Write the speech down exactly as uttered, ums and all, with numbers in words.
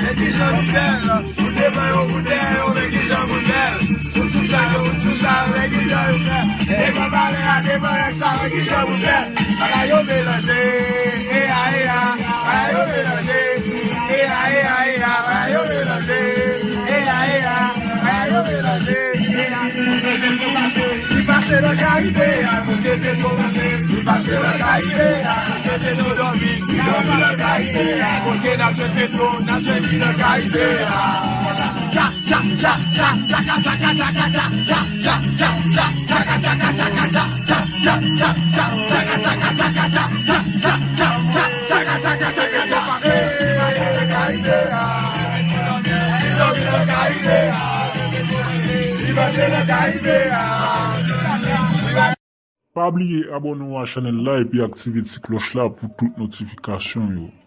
Men kijan nou fè l? Nou devan yo, nou dèyè yo, men kijan nou fè l? Nou sou sa yo, nou sou sa yo, men kijan yo fè l? Devan palè a, devan règ sa, men kijan nou fè l? Bagay yo melanje, eya, eya, bagay yo melanje, eya, eya, eya, bagay yo melanje, eya, eya, bagay yo melanje, eya. Li pase nan Karibe a, kote petwo pase. Li pase nan Karibe a, kote petwo dòmi. Li dòmi nan Karibe a, kote n ap jwenn petwo, n ap jwenn li nan Karibe a. Tcha, tcha, tcha, tcha, tchaka, tchaka, tchaka, tcha, tcha, tcha, tcha, tcha, tchaka, tchaka, tchaka, tcha, tcha, tcha, tcha, tcha, tchaka, tchaka, tchaka, tcha, tcha, tcha, tcha, tcha, tchaka, tchaka, tchaka, tcha. Li mache nan Karibe a. Li dòmi nan Karibe a. Li mache nan Karibe a. Pa bliye abòne w a chanèl la epi aktive ti klòch la pou tout notifikasyon yo.